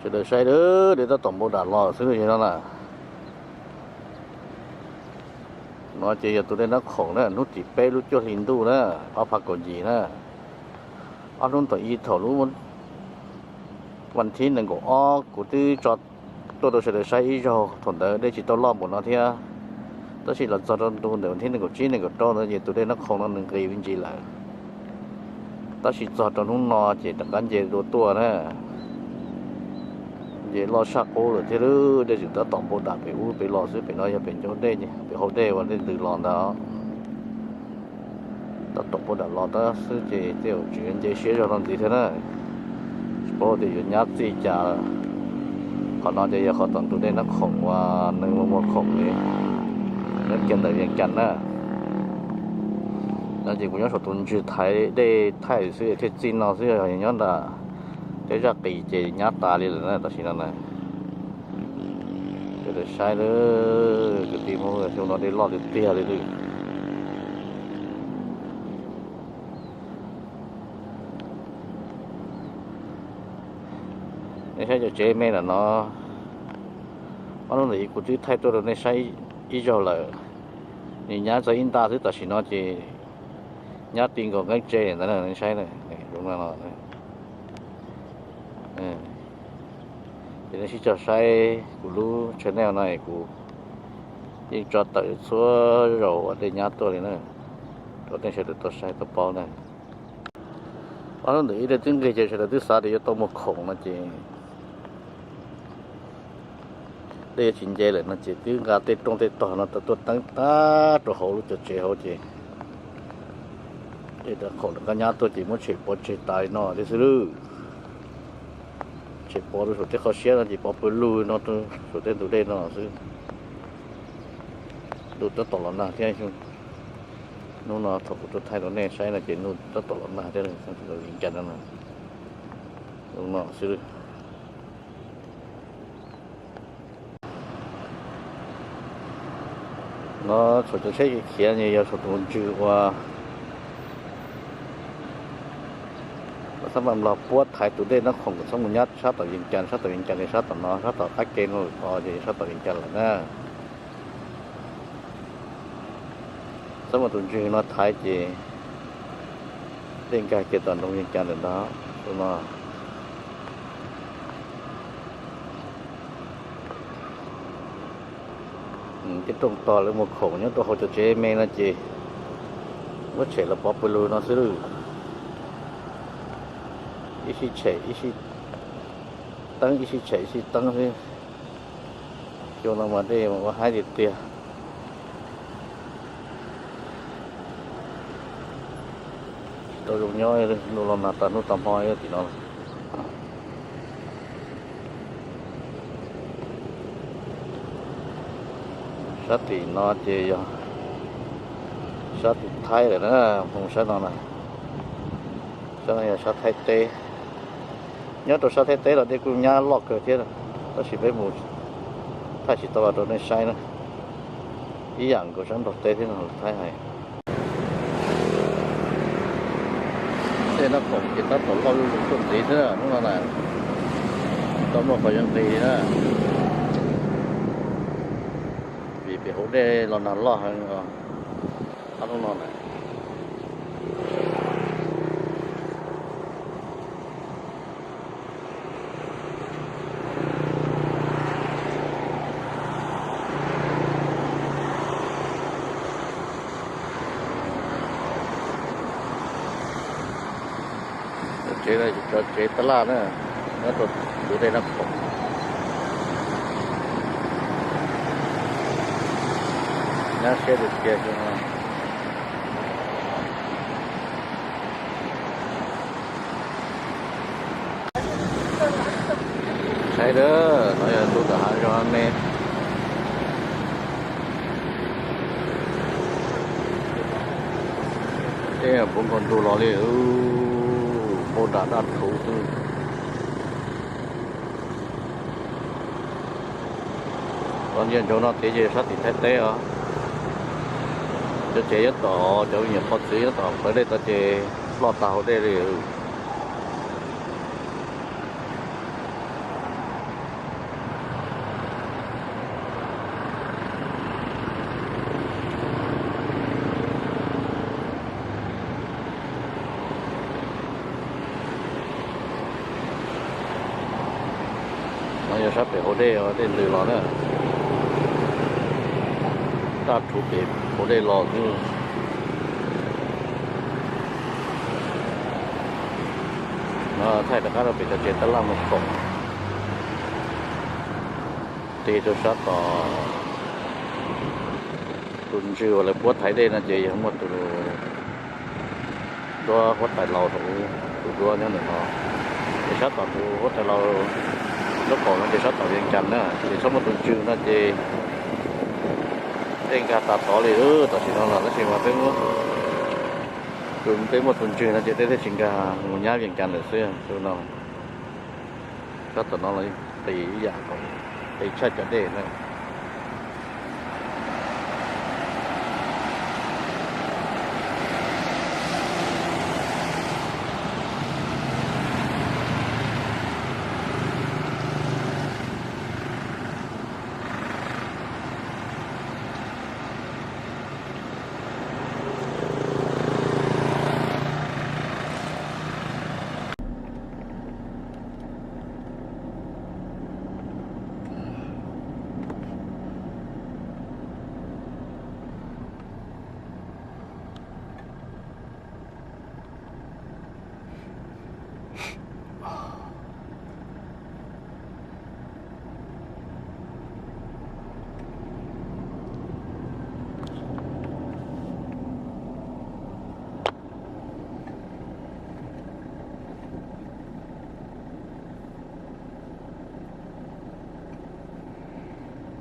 Sawv daws saib lawm, dej tab tom npau dam los xwb no na. No ces yog tus dej Nab Khoom na, hnub tim peb lub cuaj hli ntuj na, ob phav kaum yim na. Ob hnub ntawm ib thaum lub vas thib nees nkaum ob kuv twb tso tuaj rau sawv daws saib ib zaug, thaum ntawd dej tsis tau loj npaum no thiab. Tab sis los txog rau ntu ntawm vas thib nees nkaum tsib nees nkaum rau ntawd ces tus dej Nab Khoom no nws nqis me ntsis lawm. Tab sis txog rau hnub no ces rov qab nce dua tuaj na. Nce loj saj qub lawm thiab, dej tseem tab tom npau dam pem ub pem los xwb, pem no yog pem ncauj dej, pem hauv dej uas dej ntws los ntag. Tab tom npau dam los tab xwb ces tej zaum tseem yuav nce siab zog no ntxiv thiab na. Tsis paub tias yuav nyab txij cas. Qhov no ces yog qhov tom tus dej Nab Khoom uas nees muag khoom li, nyob kiag ntawm Vias Cas na. No ces kuv nyob saum tus ntswg thaiv dej thaij xwb thiaj txij no xwb, yog nyob nram tej zaj qis ces nyab tas li lawm na tam sim no na. Sawv daws saib lawm, kwv tij Hmoob, xyoo no dej loj tiag tiag li lawm. Nej saib cov tsev me ntawm no, ob hnub ntawd kuv twb thaij tuaj rau nej saib ib zaug lawm. Nws nyab txog ib nta xwb, tam sim no ces nyab ti nkaus nqeeb tse ntawd na, nej saib na. Ces nej sib cog saib kuv lub channel no es kuv yeej tso tawm txhua zaus uas dej nyab tuaj li na, rau nej sawv daws tau saib tau paub na. Ob hnub ntawd ib daim twb nqig ces sawv daws twb xav tias yuav tau muag khoom no ces dej yuav tsis nce lawm no ces twb nqa tej rooj tej tog no tau tuaj teeb tag rau hauv lub cov tsev hauv ces dej rov khoom rov qab nyab tuaj ces muab tshem pov tseg tas li no thiab xwb lawm. Tshem pov rau saum tej qhov siab no ces pov pawg lug no rau saum tej ntug dej no xwb. Ntuj tab tom los nag thiab. Hnub no thaum kuv tuaj thaij rau nej saib no ces ntuj tab tom los nag thiab, Vias Cas no, no xwb. No txhua cov tsheb khiav nws yog txhua tus ntswg uas xab mam los puab thaiv tus dej Nab Khoom kom txhob mus nyab sab tom Vias Cas, sab tom Vias Cas li sab tom no, sab tom qab ke no lawm, o ces sab tom Vias Cas lawm na. Xab mam tus ntswg no thaiv ces dej nkag kiag tom nroog Vias Cas lawm ntag no. Tej rooj tog lawv muag khoom nyob rau hauv cov tsev me no ces muab tshem los pov pawg lug no xwb lawm. Ib sij tshem ib sij teeb, ib sij tshem ib sij teeb xwb. Xyoo no mas dej mas ua haib tiag tiag. Tsis tau zoo nyob, ntuj los nag tas hnub tas hmo tim no. Sab tim no ces yog sab tim Thaib lawm na, mus sab no na. Sab no yog sab Thaib teb. Nyob rau sab Thaib teb los dej kuj nyab loj kawg thiab, tab sis peb mus thaij tsis tau los rau nej saib na. Ib yam nkaus sab Nplog teb thiab no, Thaib hais. Tej Nab Khoom ces tab tom loj zuj zus tuaj ntxiv xwb hnub no na, tsis tau muaj qhov yuav nqis li na, vim pem hauv dej los nag loj heev os ob hnub no na. Tsev no tsev tab laj na, nyob rau ntug dej Nab Khoom. Nyab siab tiag tiag. Saib lawm, no yog ntu tom hav zoov me. Tej puv nkaus ntu los li, npau dam daj rhuv xwb. Cov ntsia ntsoov no tias ces sab tim Thaib teb os. Cov tsev nyob tom, cov me nyuam qhov txwv nyob tom plawv dej tod ces ploj tag hauv dej li. Sab pem hauv dej, dej lws los na. Daj rhuv pem hauv dej los xwb. No thaij rov qab rau pem tsev tab laj mus koom. Tig rau sab tom tus ntswg uas lawv puab thaiv dej no ces yog muaj tus duab huab tais laus, tus duab nyob ntawm no. Ces sab tom tus huab tais laus lub kaum no ces sab tom Vias Cas na, ces txhob muaj tus ntswg no ces dej nkag tas tod li tam sim no los, tab sis mas peb muaj tus ntswg no ces dej thiaj tsis nkag mus nyab Vias Cas lawm xwb no. Sab tom no los qis ib yam, qis tshaj cov dej na.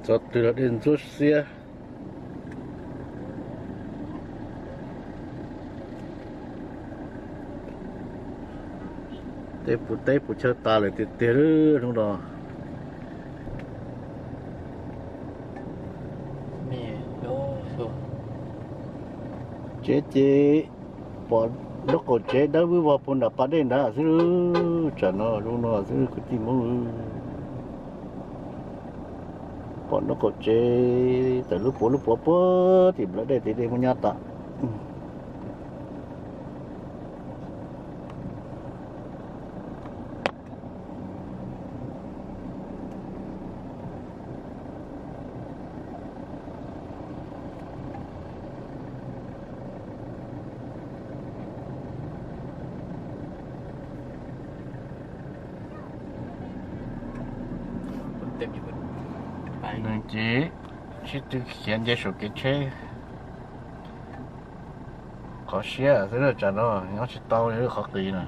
Txog twg los dej ntxhuab xiab. Teb puv teb puv chaw tas lawm tiag tiag hnub no. Tsev ces pom nraub qaum tsev dawb vwj vog puag nram pas dej nrad xwb. Tsam no zoo no xwb kwv tij Hmoob. Pom nraub qaum tsev tawm lub puav lub puav puag tim nplawv dej tim dej muab nyab tas. Ces sib tw khiav nce saum kev tsheb. Qhov siab xwb, tsam no nyob tsis tau li qhov qis na.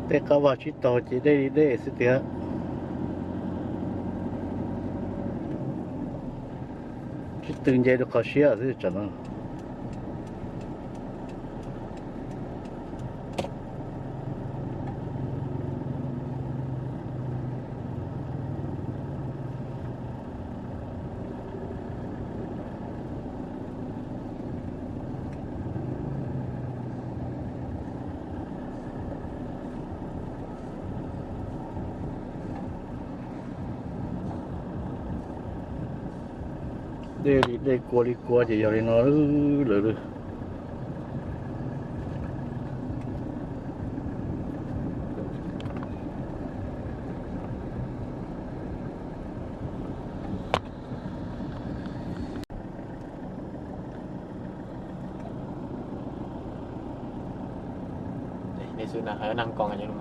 Tej qab vag tsib taug ces dej li dej xwb tiag. Sib tw nce rau qhov siab xwb tsam no. Dej li dej, kua li kua ces yog li no lawm. Xwb na, hais neeg koom li no.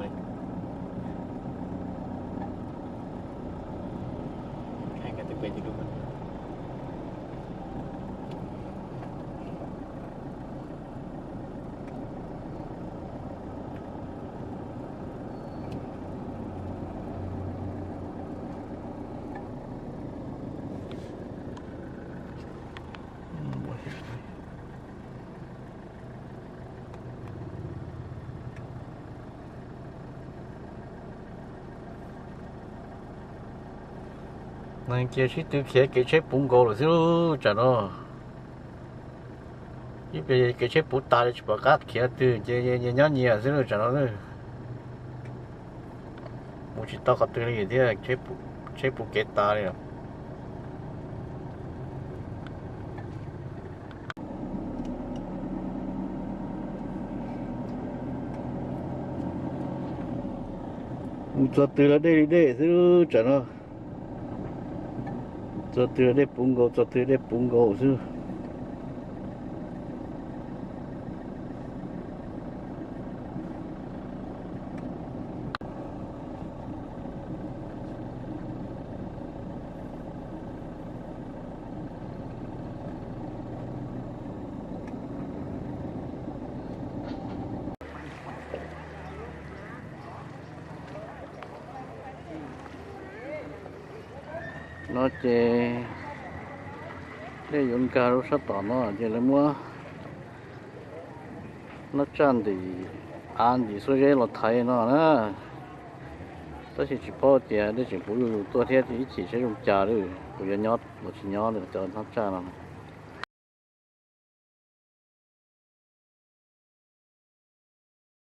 Neeg cia sib tw khiav kev tsheb puv nkaus lawm xwb lub tsam no. Ib pliag kev tsheb puv tas li tsis pom qab khiav twg ces nyias nyob nyias xwb lub tsam no. Mus tsis tau qhov twg li thiab, tsheb puv kev tas li lawm. Mus txog twg los dej li dej xwb tsam no. Txog twg los dej puv nkaus, txog twg dej puv nkaus xwb. No ces dej yuav nkag lub sab tom no ces lawv muab nab tsaj ntim av ntim xuab zeb los thaiv no na. Tab sis tsis paub tias dej tseem puv zuj zus tuaj thiab ib chim saib zoo cas li kuv yuav nyob los tsis nyob li cov nab tsaj no.